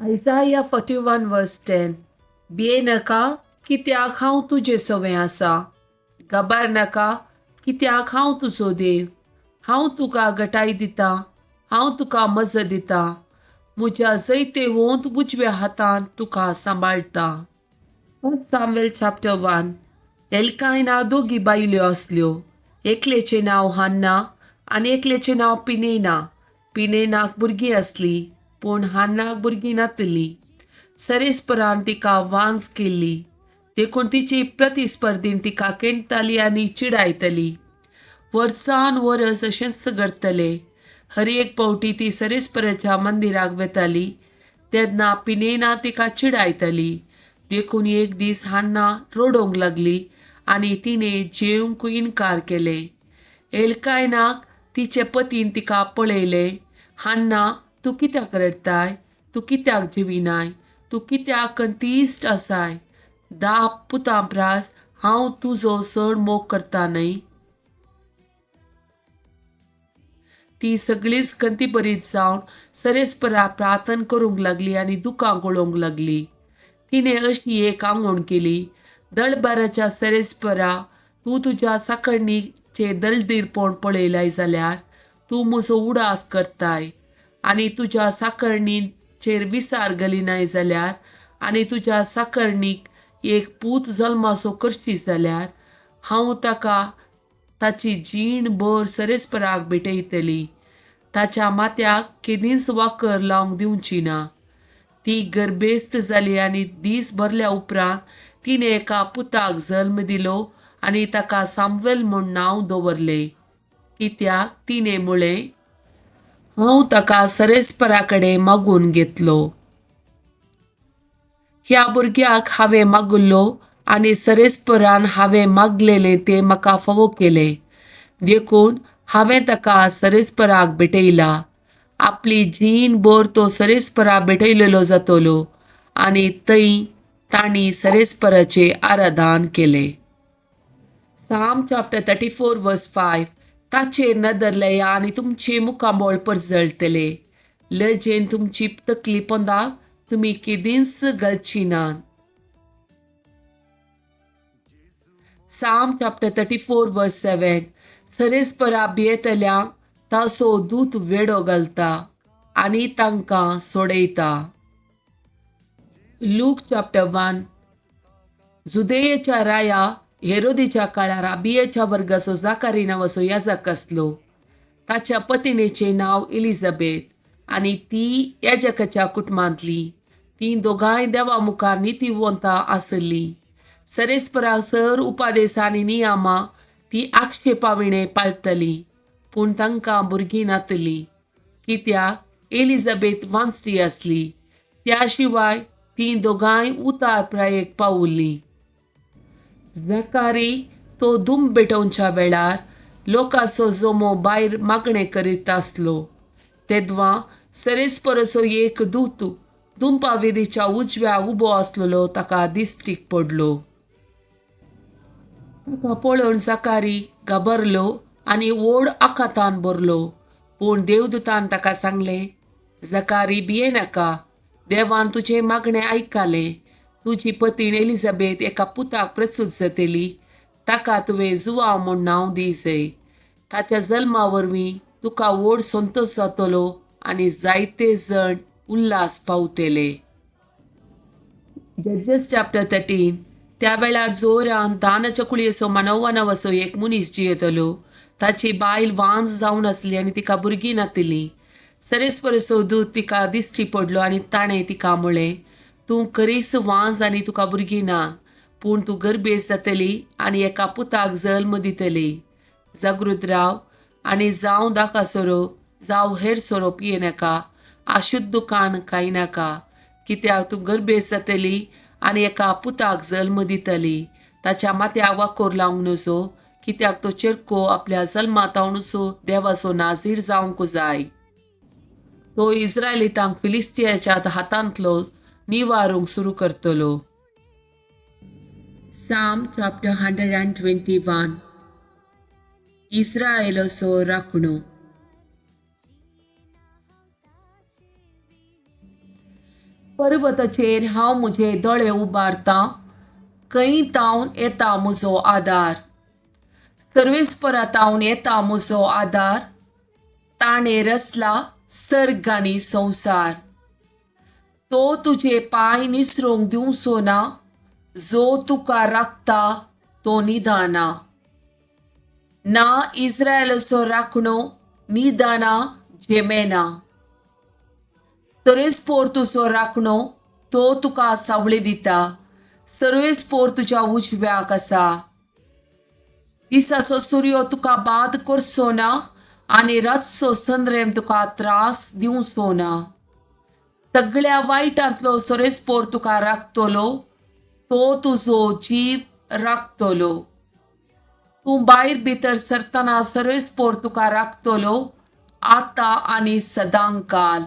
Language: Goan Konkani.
Isaiah 41 verse 10. भिये नाका, कित्याक हांव तुजे सवें आसा. घाबर नाका, कित्याक हांव तुजो देव. हांव तुका घटाय दितां, हांव तुका मजत दितां, म्हज्या जैतेवंत उजव्या हातान तुका सांबाळटा. सामुएल चॅप्टर 1. एल्कायना दोगी बायल्यो आसल्यो. एकलेचें नांव हान्ना आनी एकलेचें नांव पिनेना. पिनेनाक भुरगीं आसलीं, पूण हान्नाक भुरगीं नातलीं. सरेस्परान तिका वांज केल्ली, देखून तिची प्रतिस्पर्धीन तिका केणताली आनी चिडायतली. वर्सान वरस अशेंच घडतलें. हर एक फावटी ती सरेस्पराच्या मंदिराक वेताली तेन्ना पिनेना तिका चिडायतली. देखून एक दीस हान्ना रडोवंक लागली आनी तिणें जेवंक इनकार केलें. एल्कायनाक तिचे पतीन तिका पळयलें. हान्ना, तूं कित्याक रडटाय? तूं कित्याक जेविनाय? तूं कित्याक कंतीश्ट आसाय? 10 पुतां प्रास हांव तुजो चड मोग करता न्हय? ती सगळीच कंतीपरीत जावन सरेस्परा प्रार्थना करूंक लागली आनी दुकां गळोवंक लागली. तिणें अशी एक आंगवण केली, दळबाराच्या सरेस्परा, तूं तुज्या साकरणीचें दलदीरपण पळयलाय जाल्यार तूं म्हजो उडास करताय आनी तुज्या साकरणीचेर विसार घालिनाय जाल्यार आनी तुज्या साकरणीक एक पूत जल्मासो करशी जाल्यार हांव ताका ताची जीण भर सरेस्पराक भेटयतली. ताच्या माथ्याक केदींच वाकर लावंक दिवची ना. ती गर्भेस्त जाली आनी दीस भरल्या उपरांत तिणें एका पुताक जल्म दिलो आनी ताका सामुएल म्हूण नांव दवरलें, कित्याक तिणें म्हळें, हांव ताका सरेस्परा कडेन मागून घेतलो. ह्या भुरग्याक हांवें मागुल्लो आनी सरेस्परान हांवें मागलेलें तें म्हाका फावो केलें, देखून हांवें ताका सरेस्पराक भेटयला. आपली जीण भर तो सरेस्परा भेटयलेलो जातलो. आनी थंय तांणी सरेस्पराचें आराधन केलें. Psalm chapter 34 verse 5. ताचेर नदर लाया आनी तुमचें मुखामळ परजळटलें. लजेन तुमची तकली पोंदाक तुमी केदींच घालची नात. Psalm chapter 34 verse 7. सरेस्परा भियेतल्यांक ताचो दूत वेडो घालता आनी तांकां सोडयता. Look chapter 1. जुदेयेच्या राया हेरोदीच्या काळार आबियाच्या वर्गाचो जाकारी नांवाचो याजक आसलो. ताच्या पतिणेचें नांव एलिझाबेथ आनी ती याजकाच्या कुटुंबांतली. तीं दोगांय देवा मुखार नितीवंता आसली. सरेस्परा सर उपादेस आनी नियमां ती आक्षेपाविणें पाळटली, पूण तांकां भुरगीं नातली, कित्याक एलिझाबेथ वांचती आसली. त्या शिवाय तीं दोगांय उतार प्रायेक पावुल्लीं. जाकारी तो धूम पेटोवच्या वेळार लोकांचो जमो भायर मागणें करीत आसलो. तेदवां सरेस्परसो एक दूत दुंपावेदीच्या उजव्या उबो आसलेलो ताका दिश्टीक पडलो. ताका पळोवन जाकारी घाबरलो आनी व्हड आकांतान भरलो. पूण देवदूतान ताका सांगलें, जाकारी भियेनाका, देवान तुजें मागणें आयकलें. तुजी पतीण एलिझाबेथ एका पुताक प्रसूत जातली. ताका तुवें जुवांव म्हूण नांव दी जाय. ताच्या जल्मा वरवीं तुका व्हड संतोश जातलो आनी जायते जण उल्हास पावतले. जजेस चॅप्टर 13. त्या वेळार जोरान दानाच्या कुळयेचो मानवा नांवाचो एक मनीस जियेतलो. ताची बायल वांज जावन आसली आनी तिका भुरगीं नातिल्लीं. सरेस्परसो दूत तिका दिश्टी पडलो आनी ताणें तिका म्हळें, तूं खरीच वांज आनी तुका भुरगीं ना, पूण तूं गर्भेस्त जातली आनी एका पुताक जल्म दितली. जागृत राव आनी जावं दाका सोरो जावं हेर सोरो पियेनाका, अशुद्ध काण खायनाका, कित्याक तूं गर्भेस्त जातली आनी एका पुताक जल्म दितली. ताच्या माथ्याक वाकोर लावंक नजो, कित्याक तो चेरको आपल्या जल्मातावनचो देवाचो नाजीर जावंक जाय. तो इस्रायलितांक फिलिस्तियाच्या हातांतलो निवारूंक सुरू करतलो. Psalm chapter 121. इस्रायलाचो राखणो. पर्वताचेर हांव म्हजे दोळे उबारतां, खंय तावन येता म्हजो आदार? सर्वेस्परा तावन येता म्हजो आदार, ताणें रचला सर्ग आनी संवसार. तो तुजे पांय निसरूंक दिवचो ना, जो तुका राखता तो निदाना. ना इस्रायलाचो राखणो निदाना झेमेना. सर्वेस्पोर तुजो राखणो, तो तुका सावळी दिता. सर्वेस्पोर तुज्या उजव्याक आसा. दिसाचो सुर्यो तुका बाद करचो ना आनी रातचो संद्रेम तुका त्रास दिवचो ना. सगळ्या वायटांतलो सर्वेस्पोर तुका राखतलो, तो तुजो जीव राखतलो. तूं भायर भितर सरतना सर्वेस्पोर तुका राखतलो, आतां आनी सदांकाल.